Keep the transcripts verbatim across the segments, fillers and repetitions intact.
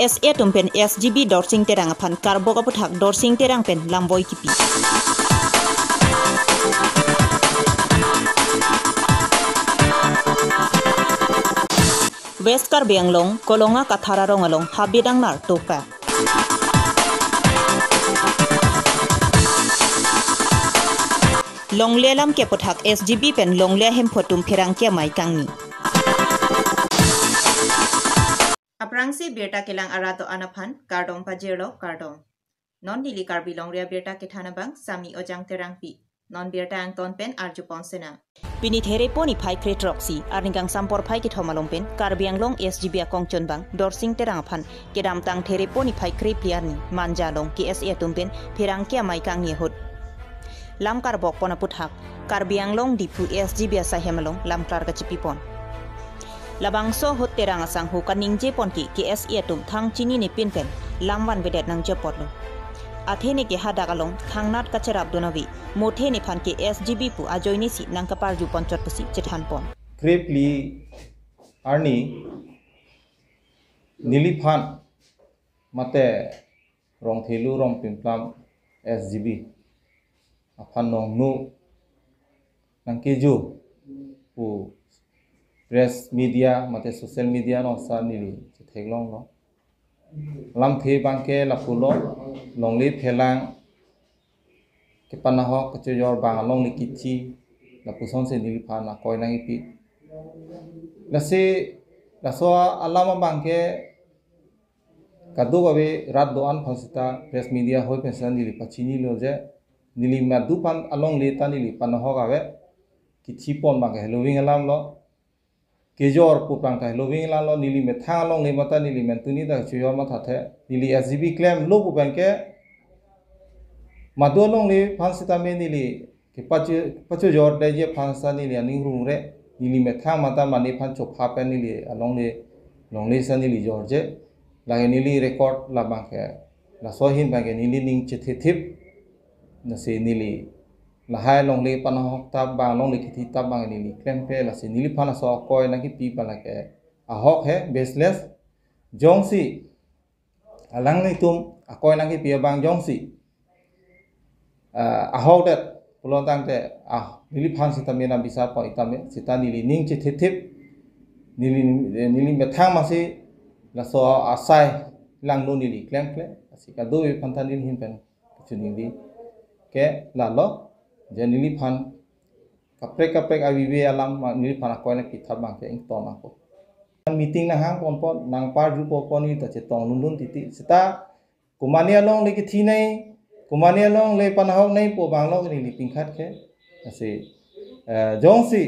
S A atum pen S G B Dorsing Terang aphan karbok aputhak Dorsing Terang pen lamvoi kipi. West Karbi Anglong, Kolonga Kathar arong along habit angnar topak. Longle alam ke aputhak S G B pen longle ahemphu atum pherangke amei kangni. Aphrangsi birta kelang arat do-an aphan kardom pajirlo, kardom. Non neli Karbi Longri abirta kethan abang Sami Ojang Terangpi. Non birta angton pen arjupon senang. Pini Therepo niphai kre-throksi, arni kangsam porphai kethom along pen Karbi Anglong S G B akongchunbang Dorsing Terang aphan kedamtang Therepo niphai krephli arni Manja along K S A atum pen pherangke amei kangni ahut lam karbokpon aputhak Karbi Anglong Diphu S G B asaihem along lamklar kachipipon. Labangso ahut Terang asangho kaningjepon ke K S A atum thang chininepin pen lam vanvedet nangjepotlo. Athe neke hadak along thangnat kacherapdun ave, mothe nephan ke S G B pu ajoinesi nangkaparjupon chot pusi chethanpon. Krephli arni neliphan mate Rongthelu Rongpimplam S G B aphan nongnu nangkeju pu press media mate social media alongsi neli chetheklonglo. Lamthe abangke lapulo, longle phelang kepanahok kachojor abang alongle kithi, lapusonsi neliphan akoi nangkipi. Lasi laso alam abangke kadokave rat do-an aphan seta press media ahoi pen seta neli pachinilo je neli madu aphan alongle ta neli panahok ave, kithipon abangke heloving alamlo. Kejor pu abangta heloving alamlo, neli methang alongle mate neli mentuni ta chojor mathathe, neli S G B klemlo pu abangke madu alongle aphan sitame neli kepacho, pachojordetji aphan seta neli aning rungre, neli methang mate mane aphan chopha pen neli alongle, longle seta neli jorje, lake neli record labangke, laso ahin abangke neli ning chethethip, lasi neli lahai longle panahok tap abang, longle kithi tap abang neli klemkle, lasi neliphan laso akoi nangkipi abang lake ahok he, baseless. Jongsi alanglitum akoi nangkipi abang jongsi, ah, ahokdet pulo tangte, ah, neliphan sitame nang bisarpon, itame seta neli ning chethethip, neli, neli methang masi laso asai langno neli klemkle, lasi kadokave aphanta neli ahin pen kachiningri ke lalo, je neliphan kaprek kaprek avive alam ma neliphan akoi nangkithap abangke ingtonnangpo. Meeting nanghangponpon, nangparjuponpon neli ta chetong lundun titi. Seta komane alongle kithi nangji, komane alongle panahok nangji pu abanglo neli pingkhat ke. Lasi, eh, jongsi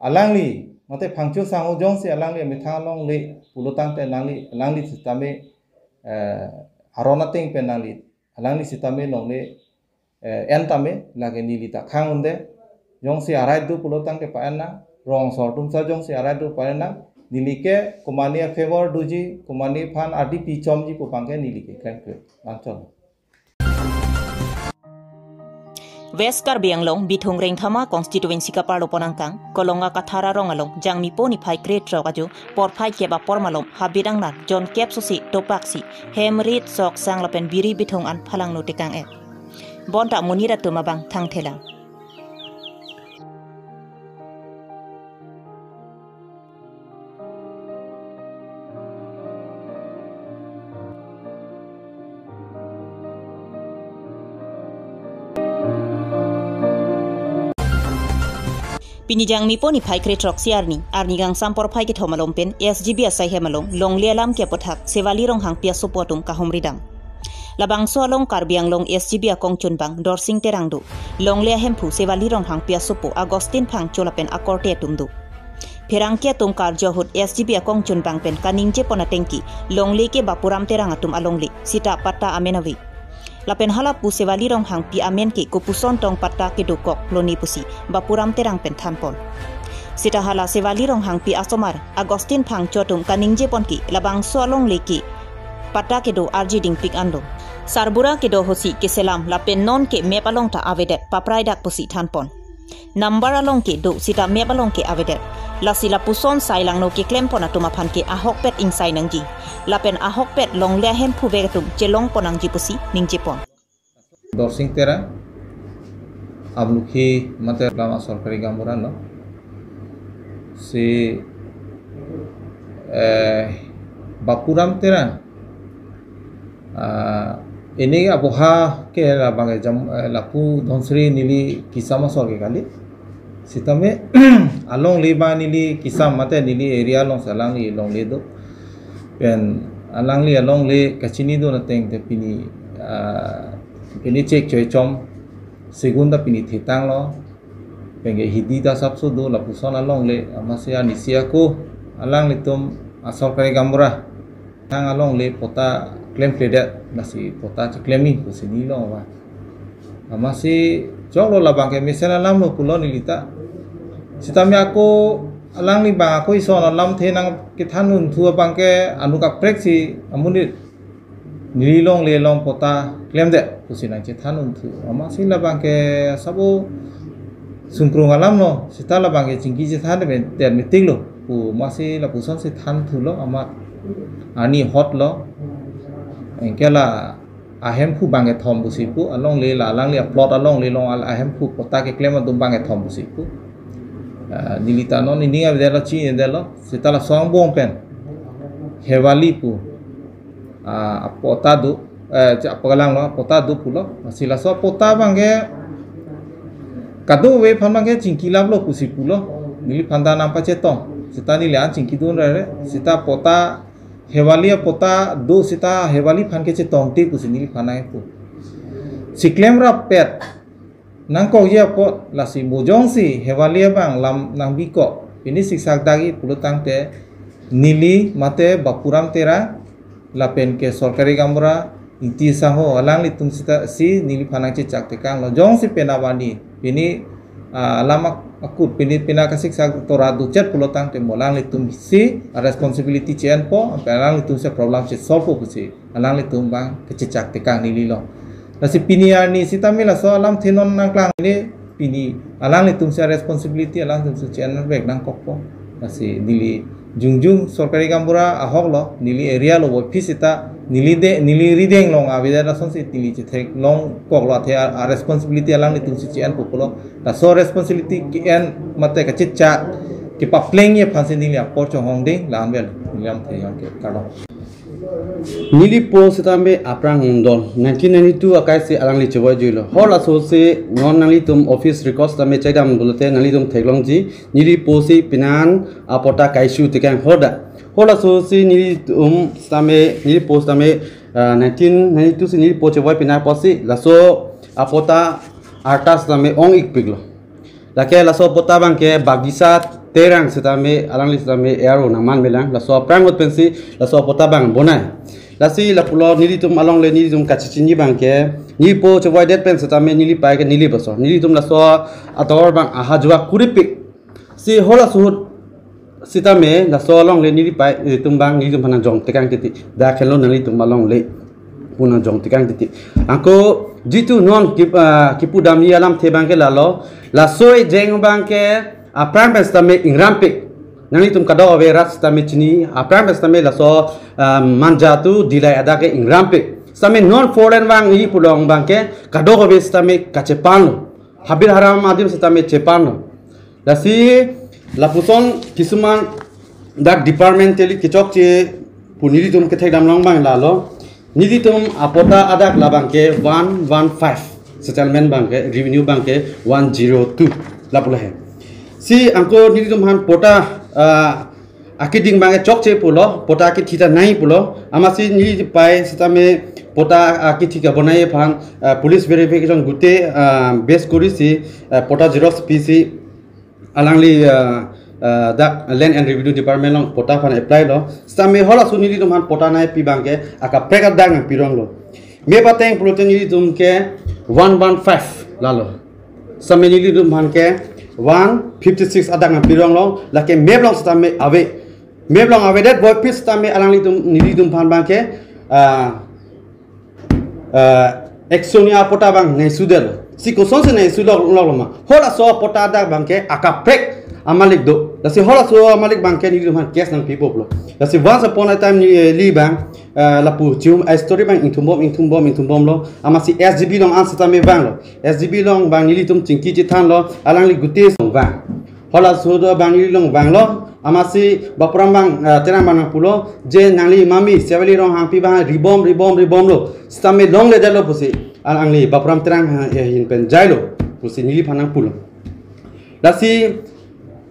alangli mate Phangcho sangho jongsi alangli methang alongle pulo tangte nangli, alangli sitame, eh, aron ateng pen nangli, alangli sitame longle, eh, en tame, lake neli ta khang-un'e. Jongsi arai do pulo tangte pa-en nang, rong asor atum seta jongsi arai do pa-en nang, neli ke komane afavor doji, komane aphan ardi pichomji pu abangke neli ke klemkle. Anchot. West Karbi Anglong, Bithung Rengthama constituency kaparlopon angkang, Kolonga Kathar arong along, Jangmipo niphai kre-throk ajo, porphai kep apor malom, habit angnar, jon kep sosi, topaksi, hem rit sok sang lapen biri bithung an phalangno tekang-et. Bonta monit atum abang thangthelang. Pini Jangmipo niphai kre-throksi arni, arni kangsam porphai kethom along pen S G B asaihem along longle alam ke aputhak Sewali Ronghangpi asopo atum kahumridam. Labangso along Karbi Anglong S G B akongchunbang Dorsing Terang do. Longle ahemphu Sewali Ronghangpi asopo Augustine Phangcho lapen akorte atum do. Pherangke atum karju ahut S G B akongchunbang pen kaningjepon ateng ke longle ke Bapuram Terang atum alongle, seta patta amen ave. Lapen halapu Sewali Ronghangpi amen ke kopuson tong patta kedokok lone pusi Bapuram Terang pen thanpon. Seta hala Sewali Ronghangpi asomar Augustine Phangcho atum kaningjepon ke labangso alongle ke patta kedo arji dingpik anlo. Sarbura kedo ahutsi keselam lapen non ke map along ta avedet paprai dak pusi thanpon. Number along kedo sita map along ke avedet. Lasi lapuson sai langno keklem pon atum aphan ke ahokpet ingsai nangji. Lapen ahokpet longle ahemphu vek atum chelong pon nangji pusi ningje pon. Dorsing Terang, Amlukhi mate lama sorkari gaonbura lo. Si, eh, Bapuram Terang, ah, ini aboha ke labang ke jam, eh, lapu Dhonsiri neli kisam asor ke kali. Sitame alongle abang neli kisam mate neli area alongsi alangli longle do. Pen alangli alongle kachinidun ateng te pini, ah, pini chek choi chom segun ta pini thetanglo. Pen ke hidi ta sapso do lapuson alongle amatsi anisi ako alanglitum asorkari gaonbura. Thang alongle patta klemkledet, lasi patta cheklem-i pusi neli long va. Amatsi choklo labang ke mesen alam lo pulo neli ta. Sitame ako alangli abang ako ison alamthe nangkethan unthu abang ke anut kaprek si amonit neli longle along patta klemdet pusi nangchethan unthu. Amatsi labang ke sabo sungkrung alam lo, sita labang ke chingki chethan de ter meeting lo. Pu amatsi lapusonsi thanthulo amat ani hot lo. Anke la ahemphu bang kethom pusi pu, alongle la alangli aplot alongle along al ahemphu patta keklem atum bang kethom pusi pu. Ah, neli ta non ining avedet lo, chinidetlo, sita laso angbong pen Hewali pu, ah, apatta do, eh, cha-, apagalang lo, apatta do pulo. Lasi laso apatta abang ke kadokave aphan abang ke chingki lap lo pusi pulo. Neliphan ta nangpachetong. Sita neli an chingkidun rere. Sita patta Hewali apatta do sita Hewali aphan ke chetongte pusi neliphan nangpu. Si klemrap pet nangkokji apot lasi mo jongsi Hewali abang lam nangbikok, pini siksak dagi pulo tangte neli mate Bapuram Terang lapen ke sorkari gaonbura Ingti Sangho alanglitum sita si neliphan nangchechak tekanglo. Jongsi penap ani pini, ah, alam ak-, akut pini pina kasiksak tora duchet pulo tangte mo alanglitum si a responsibility che-enpo, ape alanglitum si problem che-solve po pusi alanglitum abang kechechak tekang neli lo. Lasi pini arni sitame laso alamthe non nangklang ini pini alanglitum si a responsibility alanglitum si che-en vek nangkokpo. Lasi neli jongjung sorkari gaonbura ahok lo, neli area lo bo phi sita neli de, neli rideng along avedet asonsi neli chetheklong koklo athe a, a responsibility alanglitum si che-enpo pulo. Laso responsibility ke-en mate kachechak kepaplengji aphansi neli apor chonghong ding, la-an vel neli lamthe yong ke kardom. Neli po sitame Aprang Mondol, nineteen ninety-two akai si alangli chevoi juilo. Hor laso si non nanglitum office records tame chedam pulote nanglitum theklongji, neli po si pinan apatta kaishu tekang hoda. Hor laso si nelitum sitame, neli po sitame, ah, nineteen ninety-two si neli po chevoi pinai apotsi laso apatta arta sitame ong-ikpiklo. Lake laso patta abang ke Bagisa Terang sitame, alangli sitame aro nangman melang, laso aphrang ahut pensi laso patta abang bonai. Lasi lapulo nelitum alongle nelitum kachechinji abang ke, neli po chevoidet pen sitame neli pai ke neli baso. Nelitum laso ator abang aha jua kuripik. Si hor laso ahut sitame laso alongle neli pai, eh, tum abang nelitum aphan nangjong tekang titi. Dak henlo nanglitum alongle pu nangjong tekang titi. Anke jitu non kip-, ah, kipudamji alamthe abang ke lalo. Laso ejeng abang ke aphrang pen sitame ingrampik. Nanglitum kadokave rat sitame chini, aphrang pen sitame laso, ah, Manja to Dillai adak ke ingrampik. Sitame non four lane vangji pu along abang ke kadokave sitame kachepanlo. Habir haram adim sitame chepanlo. Lasi lapuson kisuman dak departmentally kechokche pu nelitum kethekdam long abang lalo. Nelitum apatta adak labang ke one one five, settlement abang ke, revenue abang ke one zero two lapulo he. Si anke nelitum aphan patta, ah, akeding abang ke chokche pulo, patta akethi ta nai pulo. Amatsi neli pai sitame patta akethi kabonai aphan, ah, police verification gute, ah, base kori si, ah, patta xerox pisi alangli, ah, ah, dak Land and Revenue Department along patta aphan apply lo. Sitame hor laso nelitum aphan patta nai pi abang ke akaprek adak nangpironglo. Map ateng pulote nelitum ke one one five lalo. Sitame nelitum aphan ke one fifty six adak nangpironglo. Lake map along sitame ave. Map along avedet voiphit sitame alanglitum nelitum aphan abang ke, ah, ah, action ya patta abang nai sudel. Si kosonsi nang issue lok lok lo ma? Halaso patta dak abangke akaprek amalik do. Lasi halaso amalik abangke nelitum aphan case nangpipo pulo. Lasi once upon a time neli abang, eh, lapu chum a story abang ingthumbom ingthumbom ingthumbomlo. Amatsi S G B along an sitame vanglo. S G B along abang nelitum chingki chethanlo. Alangli gute along vang. Halaso do abang neli along vanglo. Amatsi Bapuram abang, eh, Terang abang nangpulo, je nangli mami Sewali Ronghangpi abang ribom ribom ribomlo. Sitame longledetlo pusi alangli Bapuram Terang ha-, ahin pen jailo pusi neliphan nangpulo. Lasi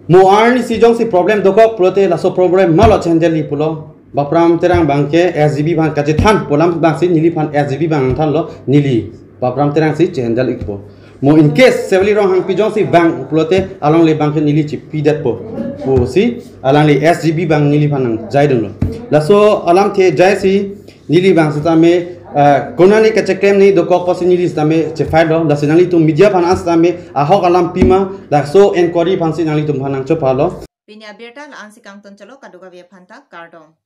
mo arnisi jongsi problem dokok pulote laso problem malo chenjali pulo. Bapuram Terang abangke S G B aphan kachethan pu alam abangsi neliphan S G B abang nangthanlo, neli Bapuram Terang si chehandle ikpo. Mo in case Sewali Ronghangpi jongsi vang pulote alongle abangke neli chipidetpo pusi alangli S G B abang neliphan nangjaidunlo. Laso alamthe jaisi neli abang sitame, eh, konane kacheklem ni dokok pusi neli sitame chefailo. Lasi nanglitum media aphan an sitame ahok alam pima, laso inquiry aphansi nanglitum aphan nangchophalo. Pini abirta la-ansi kangton chalo, kadokave aphanta kardom.